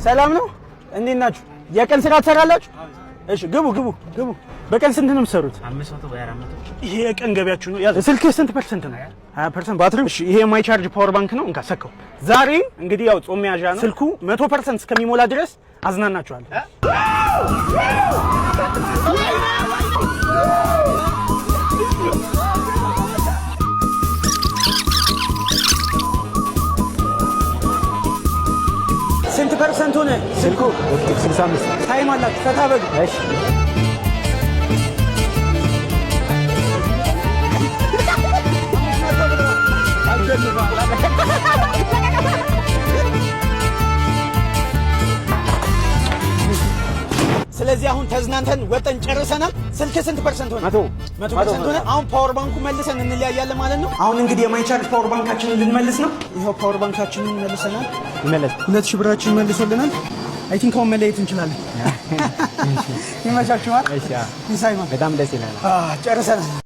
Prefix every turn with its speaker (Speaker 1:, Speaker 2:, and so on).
Speaker 1: ሰላም ነው? እንዴት ናችሁ? የቀን ስራ ትሰራላችሁ? እሺ፣ ግቡ ግቡ ግቡ። በቀን ስንት ነው የምትሰሩት? ይሄ የቀን ገቢያችሁ ነው። ያዝ። ስልክህ ስንት percent ነው? 20% ባትሪ። እሺ፣ ይሄ የማይቻርጅ power bank ነው። እንካ ሰከው። ዛሬ እንግዲህ ያው ጾም መያዣ ነው። ስልኩ 100% እስከሚሞላ ድረስ አዝናናችኋለሁ። ስንት percent ሆነ ስልኩ?
Speaker 2: 65።
Speaker 1: Time አላችሁ፣ ፈታ በሉ።
Speaker 2: እሺ።
Speaker 1: ስለዚህ አሁን ተዝናንተን ወጠን ጨርሰናል። ስልክ ስንት percent ሆነ?
Speaker 2: 100።
Speaker 1: 100% ሆነ። አሁን power bank ኡ መልሰን እንለያያለን ማለት ነው። አሁን እንግዲህ የማይቻርጅ power bank ኣችንን ልንመልስ ነው። ይኸው power bank ኣችንን መልሰናል።
Speaker 2: ይመለስ።
Speaker 1: 2000 ብራችን መልሶልናል። I think አሁን መለየት እንችላለን። ይመቻችኋል።
Speaker 2: እሺ።
Speaker 1: ይሳይማ።
Speaker 2: በጣም ደስ ይላል።
Speaker 1: ጨርሰናል።